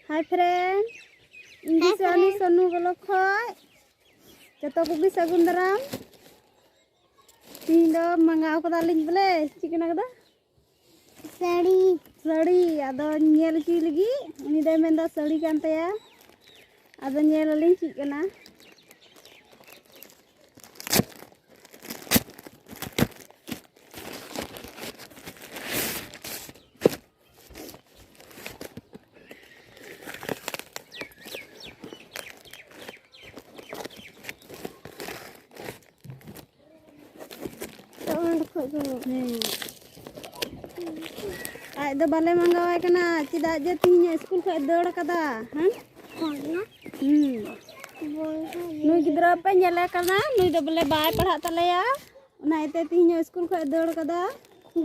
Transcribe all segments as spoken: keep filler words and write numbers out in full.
Hi friend, ᱤᱧ ᱫᱚ Hi ᱥᱳᱱᱤ friend. ᱥᱳᱱᱩ blog ᱠᱷᱚᱡ ᱡᱚᱛᱚ ᱠᱚᱜᱮ ᱥᱟᱹᱜᱩᱱ ᱫᱟᱨᱟᱢ᱾ ᱛᱤᱦᱤᱧ ᱫᱚ ᱢᱟᱸᱜᱟᱣ ᱠᱟᱫᱟᱞᱤᱧ ᱵᱚᱞᱮ, ᱪᱮᱫ ᱠᱟᱱᱟ ᱠᱟᱫᱟ? ᱥᱟᱹᱲᱤ᱾ ᱥᱟᱹᱲᱤ, ᱟᱫᱚ ᱧᱮᱞ ᱦᱚᱪᱚᱭ ᱞᱟᱹᱜᱤᱫ, ᱩᱱᱤ ᱫᱚᱭ ᱢᱮᱱᱫᱟ ᱥᱟᱹᱲᱤ ᱠᱟᱱ ᱛᱟᱭᱟ᱾ ᱟᱫᱚ ᱧᱮᱞ ᱟᱹᱞᱤᱧ ᱪᱮᱫ ᱠᱟᱱᱟ᱾ ᱛᱚ ᱚᱸᱰᱮ ᱠᱷᱚᱡ ᱜᱮ᱾ ᱦᱮᱸ᱾ ᱟᱡ ᱫᱚ ᱵᱟᱞᱮ ᱢᱟᱸᱜᱟᱣᱟᱭ ᱠᱟᱱᱟ, ᱪᱮᱫᱟᱜ ᱡᱮ ᱛᱤᱦᱤᱧ ᱥᱠᱩᱞ ᱠᱷᱚᱡ ᱫᱟᱹᱲ ᱠᱟᱫᱟ᱾ ᱦᱮᱸ? ᱦᱮᱸ᱾ ᱦᱩᱸ᱾ ᱵᱚᱭᱦᱟ ᱜᱮ᱾ ᱱᱩᱭ ᱜᱤᱫᱽᱨᱟᱹ ᱯᱮ ᱧᱮᱞᱮ ᱠᱟᱱᱟ, ᱱᱩᱭ ᱫᱚ ᱵᱚᱞᱮ ᱵᱟᱭ ᱯᱟᱲᱦᱟᱜ ᱛᱟᱞᱮᱭᱟ, ᱚᱱᱟ ᱤᱭᱟᱹᱛᱮ ᱛᱤᱦᱤᱧ ᱦᱚᱸ ᱥᱠᱩᱞ ᱠᱷᱚᱡ ᱫᱟᱹᱲ ᱠᱟᱫᱟ᱾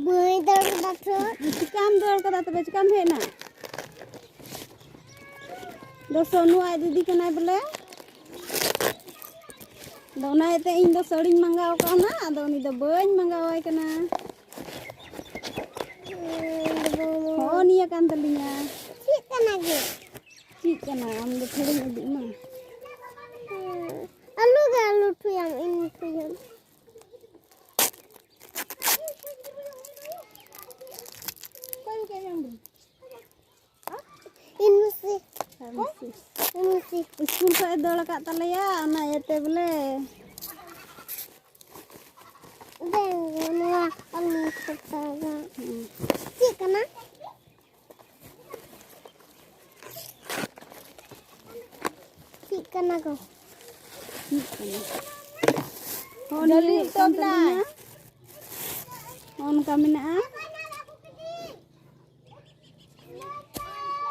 ᱵᱟᱹᱧ ᱫᱟᱹᱲ ᱠᱟᱫᱟ ᱛᱚ᱾ ᱪᱤᱠᱟᱢ ᱫᱟᱹᱲ ᱠᱟᱫᱟ ᱛᱚᱵᱮ, ᱪᱤᱠᱟᱢ ᱦᱮᱡ ᱮᱱᱟ? ᱫᱚ ᱥᱳᱱᱩ ᱟᱡ ᱫᱤᱫᱤ ᱠᱟᱱᱟᱭ ᱵᱚᱞᱮ᱾ ᱟᱫᱚ ᱚᱱᱟ ᱤᱭᱟᱹᱛᱮ ᱤᱧ ᱫᱚ ᱥᱟᱹᱲᱤᱧ ᱢᱟᱸᱜᱟᱣ ᱠᱟᱣᱱᱟ, ᱟᱫᱚ ᱩᱱᱤ ᱫᱚ ᱵᱟᱹᱧ ᱢᱟᱸᱜᱟᱣᱟᱭ ᱠᱟᱱᱟ᱾ ᱦᱚᱸᱜᱼᱚ ᱱᱤᱭᱟᱹ ᱠᱟᱱ ᱛᱟᱹᱞᱤᱧᱟ᱾ ᱪᱮᱫ ᱠᱟᱱᱟ ᱜᱮ? ᱪᱮᱫ ᱠᱟᱱᱟ? ᱟᱢ ᱫᱚ ᱛᱷᱚᱲᱤᱧ ᱩᱫᱩᱜ ᱟᱢᱟ᱾ ᱟᱹᱞᱩ ᱜᱮ ᱟᱹᱞᱩ ᱴᱷᱩᱭᱟᱢ, ᱤᱧ ᱴᱷᱩᱭᱟᱢ᱾ ᱚᱠᱚᱭ ᱢᱤᱫᱴᱮᱱ ᱧᱟᱢ ᱫᱟᱹᱧ? ᱤᱧ ᱢᱟᱹᱥᱤ᱾ ᱟᱨ ᱢᱟᱹᱥᱤ᱾ ᱤᱧ ᱢᱟᱹᱥᱤ᱾ ᱥᱠᱩᱞ ᱠᱷᱚᱡ ᱮ ᱫᱟᱹᱲ ᱟᱠᱟᱫ ᱛᱟᱞᱮᱭᱟ, ᱚᱱᱟ ᱤᱭᱟᱹᱛᱮ ᱵᱚᱞᱮ᱾ ᱫᱮᱱ ᱱᱚᱣᱟ ᱟᱞᱩ ᱥᱟᱠᱟ ᱫᱚ᱾ ᱦᱩᱸ᱾ ᱪᱮᱫ ᱠᱟᱱᱟ? ᱪᱮᱫ ᱠᱟᱱᱟ ᱠᱚ? ᱪᱮᱫ ᱠᱟᱱᱟ? ᱦᱚᱸ, ᱡᱚᱞᱫᱤ ᱱᱤᱭᱟᱹ ᱦᱩᱭᱩᱜ ᱠᱟᱱ ᱛᱟᱵᱚᱱᱟ᱾ ᱛᱟᱞᱤᱧᱟ᱾ ᱦᱚᱸ, ᱱᱚᱝᱠᱟ ᱢᱮᱱᱟᱜᱼᱟ᱾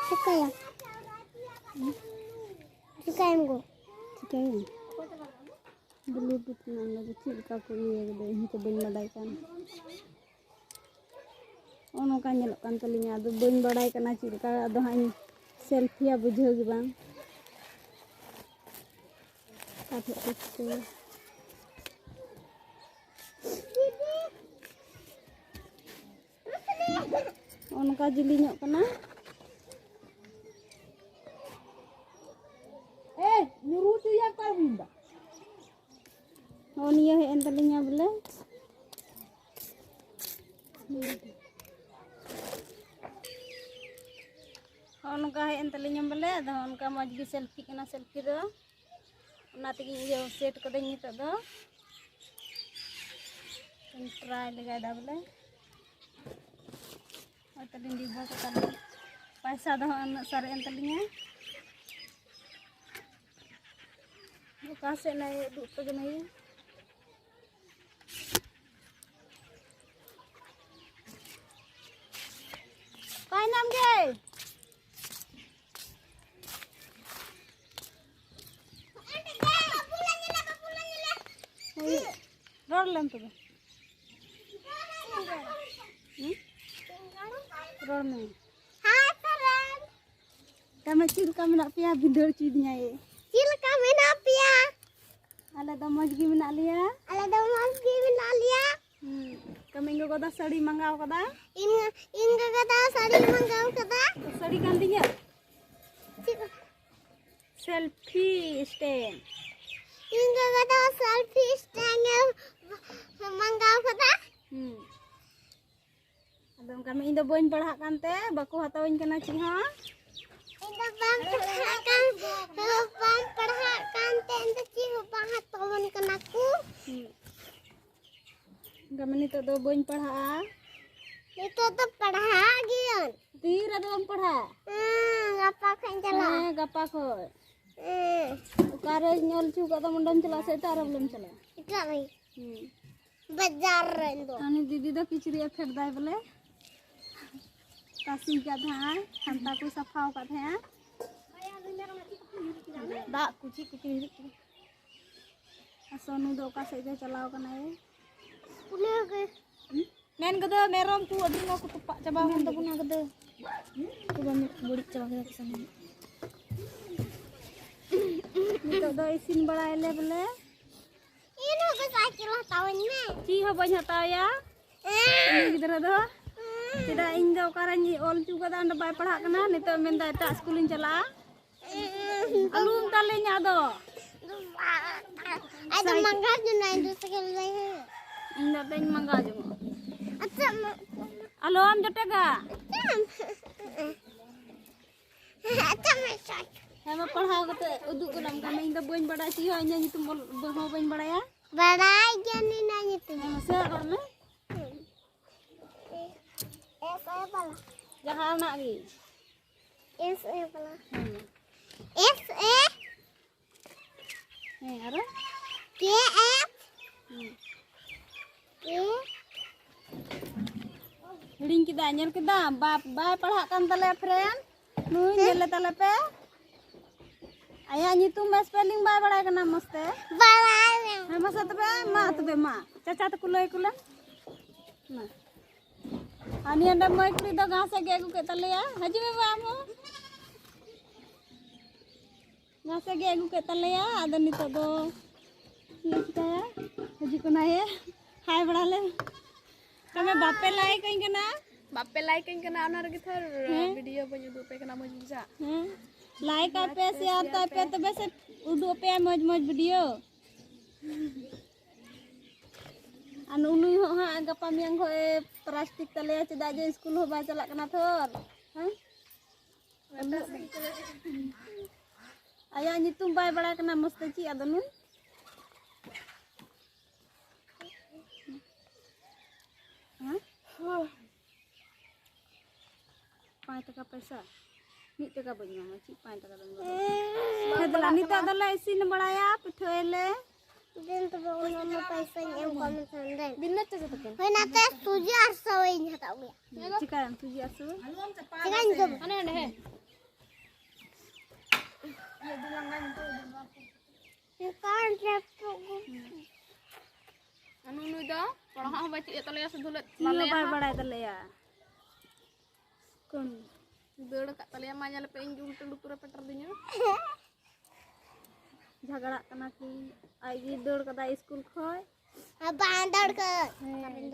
ᱪᱤᱠᱟᱹᱭᱟ? ᱪᱤᱠᱟᱹᱭᱟᱢ ᱜᱚ? ᱪᱤᱠᱟᱹᱭᱟᱢ? ᱵᱞᱩᱴᱩᱛᱷ ᱨᱮᱱᱟᱜ ᱚᱱᱟ ᱫᱚ ᱪᱮᱫ ᱞᱮᱠᱟ ᱠᱚ ᱤᱭᱟᱹ ᱠᱟᱫᱟ, ᱤᱧ ᱦᱚᱸᱛᱚ ᱵᱟᱹᱧ ᱵᱟᱰᱟᱭ ᱠᱟᱱ᱾ ᱱᱚᱜᱼᱚ ᱱᱚᱝᱠᱟ ᱧᱮᱞᱚᱜ ᱠᱟᱱ ᱛᱟᱹᱞᱤᱧᱟ, ᱟᱫᱚ ᱵᱟᱹᱧ ᱵᱟᱰᱟᱭ ᱠᱟᱱᱟ ᱪᱮᱫ ᱞᱮᱠᱟ, ᱟᱫᱚ ᱦᱟᱸᱜ ᱤᱧ ᱥᱮᱞᱯᱷᱤᱭᱟ, ᱵᱩᱡᱷᱟᱹᱣ ᱜᱮ ᱵᱟᱝ᱾ ᱚᱠᱟ ᱴᱷᱮᱡ ᱠᱚ ᱪᱤᱠᱟᱹᱭᱟ? ᱱᱚᱜᱼᱚ ᱱᱚᱝᱠᱟ ᱡᱤᱞᱤᱧᱚᱜ ᱠᱟᱱᱟ᱾ ᱱᱚᱜᱼᱚ ᱱᱤᱭᱟᱹ ᱦᱮᱡ ᱮᱱ ᱛᱟᱹᱞᱤᱧᱟ ᱵᱚᱞᱮ᱾ ᱱᱚᱜᱼᱚ ᱱᱚᱝᱠᱟ ᱦᱮᱡ ᱮᱱ ᱛᱟᱹᱞᱤᱧᱟ ᱵᱚᱞᱮ᱾ ᱟᱫᱚ ᱱᱚᱜᱼᱚ ᱱᱚᱝᱠᱟ ᱢᱚᱡᱽ ᱜᱮ ᱥᱮᱞᱯᱷᱤ ᱠᱟᱱᱟ ᱥᱮᱞᱯᱷᱤ ᱫᱚ᱾ ᱚᱱᱟ ᱛᱮᱜᱮᱧ ᱤᱭᱟᱹ ᱥᱮᱴ ᱠᱟᱹᱫᱟᱹᱧ ᱱᱤᱛᱚᱜ ᱫᱚ᱾ ᱴᱨᱟᱭ ᱞᱮᱜᱟᱭ ᱫᱟ ᱵᱚᱞᱮ᱾ ᱦᱚᱭ ᱛᱟᱞᱤᱧ ᱰᱤᱵᱟᱹ ᱠᱚ ᱛᱟᱞᱤᱧ᱾ ᱯᱟᱭᱥᱟ ᱫᱚ ᱦᱚᱸ ᱩᱱᱟᱹᱜ ᱥᱟᱨᱮᱡ ᱮᱱ ᱛᱟᱞᱤᱧᱟ᱾ ᱚᱠᱟ ᱥᱮᱫ ᱱᱟᱭ ᱩᱫᱩᱜ ᱛᱟᱵᱚᱱᱟᱭ? ᱛᱟᱭᱱᱚᱢ ᱜᱮ᱾ ᱦᱳᱭ, ᱨᱚᱲ ᱞᱮᱢ ᱛᱚᱵᱮ᱾ ᱦᱩᱸ? ᱨᱚᱲ ᱢᱮ᱾ ᱦᱟᱭ ᱯᱷᱨᱮᱱᱰ᱾ ᱛᱟᱢᱟ ᱪᱮᱫ ᱞᱮᱠᱟ ᱢᱮᱱᱟᱜ ᱯᱮᱭᱟ? ᱵᱷᱤᱸᱫᱟᱹᱲ ᱦᱚᱪᱚᱭᱤᱫᱤᱧᱟᱭ᱾ ᱪᱮᱫ ᱞᱮᱠᱟ ᱢᱮᱱᱟᱜ ᱯᱮᱭᱟ? ᱟᱞᱮ ᱫᱚ ᱢᱚᱡᱽ ᱜᱮ ᱢᱮᱱᱟᱜ ᱞᱮᱭᱟ᱾ ᱟᱞᱮ ᱫᱚ ᱢᱚᱡᱽ ᱜᱮ ᱢᱮᱱᱟᱜ ᱞᱮᱭᱟ᱾ ᱦᱩᱸ᱾ ᱠᱟᱹᱢᱤ ᱜᱚᱜᱚ ᱫᱚ ᱥᱟᱹᱲᱤ ᱢᱟᱸᱜᱟᱣ ᱠᱟᱫᱟ᱾ ᱤᱧ, ᱤᱧ ᱜᱚᱜᱚ ᱫᱚ ᱥᱟᱹᱲᱤ ᱢᱟᱸᱜᱟᱣ ᱠᱟᱫᱟ᱾ ᱥᱟᱹᱲᱤ ᱠᱟᱱ ᱛᱤᱧᱟᱹ᱾ ᱪᱮᱫ? Selfie stand. ᱤᱧ ᱜᱚᱜᱚ ᱫᱚ ᱥᱮᱞᱯᱷᱤ ᱥᱴᱮᱱᱰ ᱮ ᱢᱟᱸᱜᱟᱣ ᱠᱟᱫᱟ᱾ ᱦᱩᱸ᱾ ᱟᱫᱚ ᱚᱱᱠᱟ ᱢᱟ ᱤᱧ ᱫᱚ ᱵᱟᱹᱧ ᱯᱟᱲᱦᱟᱜ ᱠᱟᱱᱛᱮ ᱵᱟᱠᱚ ᱦᱟᱛᱟᱣᱟᱹᱧ ᱠᱟᱱᱟ ᱪᱮᱫ ᱦᱚᱸ᱾ ᱤᱧ ᱫᱚ ᱵᱟᱢ ᱯᱟᱲᱦᱟᱜ ᱠᱟᱱ, ᱵᱟᱢ ᱯᱟᱲᱦᱟᱜ ᱠᱟᱱᱛᱮ ᱤᱧ ᱫᱚ ᱪᱮᱫ ᱦᱚᱸ ᱵᱟᱝ ᱦᱟᱛᱟᱣᱟᱹᱧ ᱠᱟᱱᱟ ᱠᱚ᱾ ᱦᱩᱸ᱾ ᱚᱱᱠᱟ ᱢᱟ ᱱᱤᱛᱚᱜ ᱫᱚ ᱵᱟᱹᱧ ᱯᱟᱲᱦᱟᱜᱼᱟ᱾ ᱱᱤᱛᱚᱜ ᱫᱚ ᱯᱟᱲᱦᱟᱜ ᱜᱤᱭᱟᱹᱧ᱾ ᱛᱤ ᱨᱮᱫᱚ ᱵᱟᱢ ᱯᱟᱲᱦᱟᱜ? ᱦᱮᱸ, ᱜᱟᱯᱟ ᱠᱷᱚᱡ ᱤᱧ ᱪᱟᱞᱟᱜᱼᱟ᱾ ᱦᱮᱸ, ᱜᱟᱯᱟ ᱠᱷᱚᱡ᱾ ᱦᱮᱸ᱾ ᱚᱠᱟᱨᱮᱧ ᱚᱞ ᱦᱚᱪᱚ ᱠᱟᱜ ᱫᱚ ᱚᱸᱰᱮᱢ ᱪᱟᱞᱟᱜᱼᱟ ᱥᱮ ᱮᱴᱟᱜ ᱨᱮ ᱵᱚᱞᱮᱢ ᱪᱟᱞᱟᱜᱼᱟ? ᱮᱴᱟᱜ ᱨᱮ᱾ ᱦᱩᱸ᱾ ᱵᱟᱡᱟᱨ ᱨᱮ ᱤᱧ ᱫᱚ᱾ ᱩᱱᱤ ᱫᱤᱫᱤ ᱫᱚ ᱠᱤᱪᱨᱤᱡ ᱮ ᱯᱷᱮᱰ ᱫᱟᱭ ᱵᱚᱞᱮ᱾ ᱛᱟᱥᱮ ᱠᱟᱫ ᱛᱟᱦᱮᱸᱜᱼᱟᱭ, ᱠᱷᱟᱱᱛᱟ ᱠᱚᱭ ᱥᱟᱯᱷᱟᱣ ᱠᱟᱫ ᱛᱟᱦᱮᱸᱜᱼᱟ᱾ ᱫᱟᱜ ᱠᱚ ᱪᱮᱫ ᱠᱚᱪᱚ ᱦᱤᱡᱩᱜ ᱠᱟᱱᱟ᱾ ᱟᱨ ᱥᱚᱱᱩ ᱫᱚ ᱚᱠᱟ ᱥᱮᱫ ᱫᱚ ᱪᱟᱞᱟᱣ ᱠᱟᱱᱟᱭ? ᱩᱱᱤ ᱦᱚᱸ ᱜᱮ᱾ ᱢᱮᱱ ᱠᱚᱫᱚ ᱢᱮᱨᱚᱢ ᱠᱚ ᱟᱹᱰᱤ ᱢᱚᱡᱽ ᱠᱚ ᱛᱚᱯᱟᱜ ᱪᱟᱵᱟ ᱟᱠᱟᱱ ᱛᱟᱵᱚᱱᱟ ᱠᱚᱫᱚ᱾ ᱠᱚ ᱵᱟᱹᱱᱩᱜ, ᱵᱟᱹᱲᱤᱡ ᱪᱟᱵᱟ ᱠᱮᱫᱟ ᱠᱚ ᱥᱟᱱᱟᱢ᱾ ᱱᱤᱛᱚᱜ ᱫᱚ ᱤᱥᱤᱱ ᱵᱟᱲᱟᱭᱟᱞᱮ ᱵᱚᱞᱮ᱾ ᱤᱧ ᱦᱚᱸ ᱥᱟᱭᱠᱮᱞ ᱦᱟᱛᱟᱣᱟᱹᱧ ᱢᱮ᱾ ᱪᱮᱫ ᱦᱚᱸ ᱵᱟᱹᱧ ᱦᱟᱛᱟᱣᱟᱭᱟ᱾ ᱩᱱᱤ ᱜᱤᱫᱽᱨᱟᱹ ᱫᱚ ᱪᱮᱫᱟᱜ ᱤᱧ ᱫᱚ ᱚᱠᱟᱨᱮᱧ ᱚᱞ ᱦᱚᱪᱚ ᱠᱟᱫᱟ, ᱚᱸᱰᱮ ᱵᱟᱭ ᱯᱟᱲᱦᱟᱜ ᱠᱟᱱᱟ, ᱱᱤᱛᱚᱜ ᱢᱮᱱᱫᱟ ᱮᱴᱟᱜ ᱥᱠᱩᱞᱤᱧ ᱪᱟᱞᱟᱜᱼᱟ᱾ ᱟᱞᱚᱢ ᱫᱟᱞᱮᱧᱟ ᱟᱫᱚ᱾ ᱟᱫᱚ ᱢᱟᱸᱜᱟᱣ ᱡᱚᱱᱟ ᱤᱧ ᱫᱚ ᱥᱟᱭᱠᱮᱞ ᱞᱟᱹᱭ ᱦᱩᱭᱩᱜᱼᱟ᱾ ᱤᱧ ᱫᱚ ᱟᱫᱚᱧ ᱢᱟᱸᱜᱟᱣ ᱡᱚᱝᱚᱜᱼᱟ᱾ ᱟᱪᱪᱷᱟ, ᱢᱟ᱾ ᱟᱞᱚᱢ ᱡᱚᱴᱮᱜᱟ᱾ ᱟᱪᱪᱷᱟ᱾ ᱟᱪᱪᱷᱟ, ᱢᱟ, ᱥᱚᱴ᱾ ᱦᱮᱸ, ᱢᱟ, ᱯᱟᱲᱦᱟᱣ ᱠᱟᱛᱮ ᱩᱫᱩᱜ ᱜᱚᱫᱟᱢ ᱠᱟᱱᱟ᱾ ᱤᱧ ᱫᱚ ᱵᱟᱹᱧ ᱵᱟᱲᱟᱭ ᱪᱮᱫ ᱦᱚᱸ, ᱤᱧᱟᱹᱜ ᱧᱩᱛᱩᱢ ᱚᱞ ᱦᱚᱸ ᱵᱟᱹᱧ ᱵᱟᱲᱟᱭᱟ᱾ ᱵᱟᱲᱟᱭ ᱜᱮᱭᱟᱹᱧ ᱤᱧᱟᱹᱜ ᱧᱩᱛᱩᱢ᱾ ᱦᱮᱸ, ᱢᱟᱥᱮ ᱨᱚᱲ ᱢᱮ᱾ ᱮᱥ ᱮ ᱵᱟᱞᱟ᱾ ᱡᱟᱦᱟᱱᱟᱜ ᱜᱮ᱾ ᱮᱥ ᱮ ᱵᱟᱞᱟ᱾ ᱦᱮᱸ᱾ S A. ᱦᱮᱸ, ᱟᱨᱚ? ᱠᱮ ᱮᱯ᱾ ᱦᱮᱸ᱾ ᱮ᱾ ᱦᱤᱲᱤᱧ ᱠᱮᱫᱟ, ᱧᱮᱞ ᱠᱮᱫᱟᱢ? ᱵᱟ-, ᱵᱟᱭ ᱯᱟᱲᱦᱟᱜ ᱠᱟᱱ ᱛᱟᱞᱮᱭᱟ, friend᱾ ᱱᱩᱭ ᱦᱮᱸ᱾ ᱧᱮᱞ ᱞᱮ ᱛᱟᱞᱮ ᱯᱮ᱾ ᱟᱭᱟᱜ ᱧᱩᱛᱩᱢ ᱵᱟ spelling ᱵᱟᱭ ᱵᱟᱲᱟᱭ ᱠᱟᱱᱟ ᱢᱚᱡᱽ ᱛᱮ᱾ ᱵᱟᱲᱟᱭ᱾ ᱦᱮᱸ, ᱢᱟᱥᱮ ᱛᱚᱵᱮ, ᱢᱟ ᱛᱚᱵᱮ, ᱢᱟ᱾ ᱪᱟᱪᱟ ᱛᱟᱠᱚ ᱞᱟᱹᱭ ᱟᱠᱚ ᱞᱮᱢ᱾ ᱢᱟ᱾ ᱟᱨ ᱱᱤᱭᱟᱹ ᱰᱟᱹᱵ ᱢᱟᱹᱭ ᱠᱩᱲᱤ ᱫᱚ ᱜᱷᱟᱥ ᱮ ᱜᱮᱫ ᱟᱹᱜᱩ ᱠᱮᱫ ᱛᱟᱞᱮᱭᱟ᱾ ᱦᱤᱡᱩᱜ ᱢᱮ ᱵᱟ ᱟᱢ ᱦᱚᱸ᱾ ᱜᱷᱟᱥ ᱮ ᱜᱮᱫ ᱟᱹᱜᱩ ᱠᱮᱫ ᱛᱟᱞᱮᱭᱟ᱾ ᱟᱫᱚ ᱱᱤᱛᱚᱜ ᱫᱚ ᱪᱮᱫ ᱮ ᱪᱤᱠᱟᱹᱭᱟ? ᱦᱤᱡᱩᱜ ᱠᱟᱱᱟᱭᱮ᱾ ᱦᱟᱭ ᱵᱟᱲᱟ ᱞᱮ᱾ ᱛᱚᱵᱮ ᱵᱟᱯᱮ like ᱟᱹᱧ ᱠᱟᱱᱟ᱾ ᱵᱟᱯᱮ like ᱟᱹᱧ ᱠᱟᱱᱟ, ᱚᱱᱟ ᱨᱮᱜᱮ ᱛᱷᱚᱨ ᱦᱮᱸ᱾ video ᱵᱟᱹᱧ ᱩᱫᱩᱜ ᱟᱯᱮ ᱠᱟᱱᱟ ᱢᱚᱡᱽ ᱵᱩᱡᱷᱟᱹᱜ᱾ ᱦᱮᱸ᱾ Like ᱟᱯᱮ, share ᱛᱟᱯᱮ, ᱛᱚᱵᱮ ᱥᱮ ᱩᱫᱩᱜ ᱟᱯᱮᱭᱟ ᱢᱚᱡᱽ ᱢᱚᱡᱽ video᱾ ᱟᱨ ᱱᱩᱜᱼᱩ ᱱᱩᱭ ᱦᱚᱸ ᱦᱟᱸᱜ ᱜᱟᱯᱟ ᱢᱮᱭᱟᱝ ᱠᱷᱚᱡ ᱮ practice ᱛᱟᱞᱮᱭᱟ, ᱪᱮᱫᱟᱜ ᱡᱮ ᱥᱠᱩᱞ ᱦᱚᱸ ᱵᱟᱭ ᱪᱟᱞᱟᱜ ᱠᱟᱱᱟ ᱛᱷᱚᱨ᱾ ᱦᱮᱸ? ᱟᱭᱟᱜ ᱧᱩᱛᱩᱢ ᱵᱟᱭ ᱵᱟᱲᱟᱭ ᱠᱟᱱᱟ ᱢᱚᱡᱽ ᱛᱮ, ᱪᱮᱫ ᱟᱫᱚ ᱱᱩᱭ? ᱦᱮᱸ? ᱯᱟᱸᱪ ᱴᱟᱠᱟ ᱯᱚᱭᱥᱟ, ᱢᱤᱫ ᱴᱟᱠᱟ ᱵᱟᱹᱧ ᱮᱢᱟᱢᱟ, ᱪᱮᱫ ᱯᱟᱸᱪ ᱴᱟᱠᱟ ᱫᱚᱧ ᱮᱢᱟᱢᱟ? ᱦᱮᱸ, ᱫᱮᱞᱟ, ᱱᱤᱛᱚᱜ ᱫᱚᱞᱮ ᱤᱥᱤᱱ ᱵᱟᱲᱟᱭᱟ, ᱯᱤᱴᱷᱟᱹᱭᱟᱞᱮ᱾ ᱫᱮᱱ ᱛᱚᱵᱮ ᱚᱱᱟ ᱢᱟ ᱯᱚᱭᱥᱟᱧ ᱮᱢ ᱠᱟᱜ ᱢᱮ ᱛᱟᱦᱮᱱ ᱫᱮᱱ᱾ ᱵᱤᱱᱟᱹ ᱪᱟᱪᱟ ᱛᱟᱹᱠᱤᱱ᱾ ᱦᱳᱭ, ᱱᱟᱛᱮ ᱥᱩᱡᱤ ᱟᱨ ᱥᱟᱣᱟᱧ ᱦᱟᱛᱟᱣ ᱟᱹᱜᱩᱭᱟ᱾ ᱪᱤᱠᱟᱹᱭᱟᱢ ᱥᱩᱡᱤ ᱟᱨ ᱥᱟᱣᱟ? ᱪᱤᱠᱟᱹᱧ ᱡᱚᱢᱟ? ᱦᱟᱱᱮ ᱚᱸᱰᱮ, ᱦᱮᱸ᱾ ᱚᱱᱠᱟᱱ ᱨᱮᱯᱚᱜ ᱜᱮ᱾ ᱟᱨ ᱱᱩᱭ ᱫᱚ ᱯᱟᱲᱦᱟᱜ ᱦᱚᱸ ᱵᱟᱭ ᱪᱮᱫ ᱮᱫ ᱛᱟᱞᱮᱭᱟ, ᱥᱩᱫᱷᱩ ᱞᱮ ᱪᱮᱫ ᱦᱚᱸ ᱞᱟᱞᱮᱭᱟ ᱵᱟᱭ ᱦᱟᱸᱜ᱾ ᱵᱟᱲᱟᱭ ᱛᱟᱞᱮᱭᱟ᱾ ᱠᱚᱱ ᱫᱟᱹᱲ ᱟᱠᱟᱫ ᱛᱟᱞᱮᱭᱟ, ᱢᱟ ᱧᱮᱞ ᱯᱮ, ᱤᱧ ᱜᱮ ᱩᱞᱴᱟᱹ ᱞᱩᱛᱩᱨ ᱨᱮ ᱯᱮᱴᱮᱨ ᱫᱤᱧᱟ᱾ ᱡᱷᱟᱜᱽᱲᱟᱜ ᱠᱟᱱᱟ ᱠᱤᱱ, ᱟᱡ ᱜᱮ ᱫᱟᱹᱲ ᱠᱟᱫᱟᱭ ᱥᱠᱩᱞ ᱠᱷᱚᱡ᱾ ᱟᱨ ᱵᱟᱝ ᱫᱟᱹᱲ ᱠᱟᱫ᱾ ᱦᱮᱸ᱾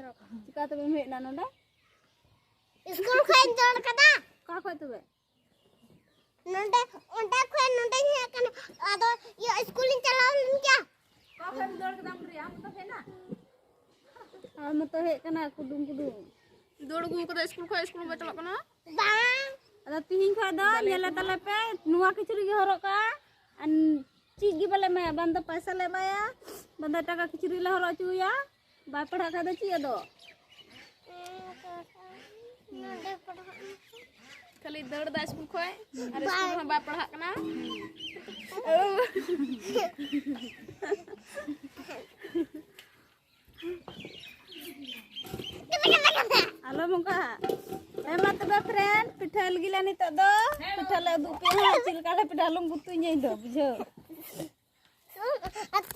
ᱪᱤᱠᱟ ᱛᱮᱵᱮᱱ ᱦᱮᱡ ᱮᱱᱟ ᱱᱚᱰᱮ? ᱥᱠᱩᱞ ᱠᱷᱚᱡ ᱤᱧ ᱫᱟᱹᱲ ᱠᱟᱫᱟ᱾ ᱚᱠᱟ ᱠᱷᱚᱡ ᱛᱚᱵᱮ? ᱱᱚᱰᱮ, ᱚᱸᱰᱮ ᱠᱷᱚᱡ ᱱᱚᱰᱮᱧ ᱦᱮᱡ ᱟᱠᱟᱱᱟ᱾ ᱟᱫᱚ ᱤᱭᱟᱹ ᱥᱠᱩᱞ ᱤᱧ ᱪᱟᱞᱟᱣ ᱞᱮᱱ ᱜᱮᱭᱟ᱾ ᱚᱠᱟ ᱠᱷᱚᱱ ᱮᱢ ᱫᱟᱹᱲ ᱠᱮᱫᱟ ᱟᱢ ᱨᱮᱭᱟᱜ? ᱟᱢ ᱢᱚᱛᱚ ᱦᱮᱡ ᱮᱱᱟ? ᱟᱨ ᱢᱚᱛᱚ ᱦᱮᱡ ᱠᱟᱱᱟ ᱠᱩᱫᱩᱢ ᱠᱩᱫᱩᱢ᱾ ᱫᱟᱹᱲ ᱟᱹᱜᱩ ᱠᱟᱫᱟ ᱥᱠᱩᱞ ᱠᱷᱚᱱ, ᱥᱠᱩᱞ ᱵᱟᱭ ᱪᱟᱞᱟᱜ ᱠᱟᱱᱟ᱾ ᱵᱟᱝ᱾ ᱟᱫᱚ ᱛᱤᱦᱤᱧ ᱠᱷᱚᱱ ᱫᱚ ᱵᱟᱞᱮ ᱧᱮᱞ ᱛᱟᱞᱮ ᱯᱮ, ᱱᱚᱣᱟ ᱠᱤᱪᱨᱤᱡ ᱜᱮ ᱦᱚᱨᱚᱜ ᱠᱟᱜᱼᱟ᱾ ᱟᱨ ᱪᱮᱫ ᱜᱮ ᱵᱟᱞᱮ ᱮᱢᱟᱭᱟ, ᱵᱟᱝ ᱫᱚ ᱯᱚᱭᱥᱟ ᱞᱮ ᱮᱢᱟᱭᱟ, ᱵᱟᱝ ᱫᱚ ᱮᱴᱟᱜᱟᱜ ᱠᱤᱪᱨᱤᱡ ᱞᱮ ᱦᱚᱨᱚᱜ ᱦᱚᱪᱚᱭᱟ᱾ ᱵᱟᱭ ᱯᱟᱲᱦᱟᱜ ᱠᱷᱟᱡ ᱫᱚ ᱪᱮᱫ ᱟᱫᱚ? ᱱᱚᱰᱮ ᱯᱟᱲᱦᱟᱜ ᱢᱮ᱾ ᱠᱷᱟᱹᱞᱤ ᱫᱟᱹᱲ ᱫᱟᱭ ᱥᱠᱩᱞ ᱠᱷᱚᱱ, ᱟᱨ ᱥᱠᱩᱞ ᱨᱮᱦᱚᱸ ᱵᱟᱭ ᱯᱟᱲᱦᱟᱜ ᱠᱟᱱᱟ᱾ ᱟᱞᱚᱢ ᱚᱱᱠᱟ᱾ ᱦᱮᱸ ᱢᱟ ᱛᱚᱵᱮ friend, ᱯᱤᱴᱷᱟᱹ ᱞᱟᱹᱜᱤᱫ ᱞᱮ ᱱᱤᱛᱚᱜ ᱫᱚ᱾ ᱯᱤᱴᱷᱟᱹ ᱞᱮ ᱩᱫᱩᱜ ᱯᱮᱭᱟ ᱦᱟᱸᱜ, ᱪᱮᱫ ᱞᱮᱠᱟ ᱞᱮ ᱯᱤᱴᱷᱟᱹ, ᱟᱞᱚᱢ ᱜᱩᱛᱩᱧᱟ ᱤᱧ ᱫᱚ, ᱵᱩᱡᱷᱟᱹᱣ᱾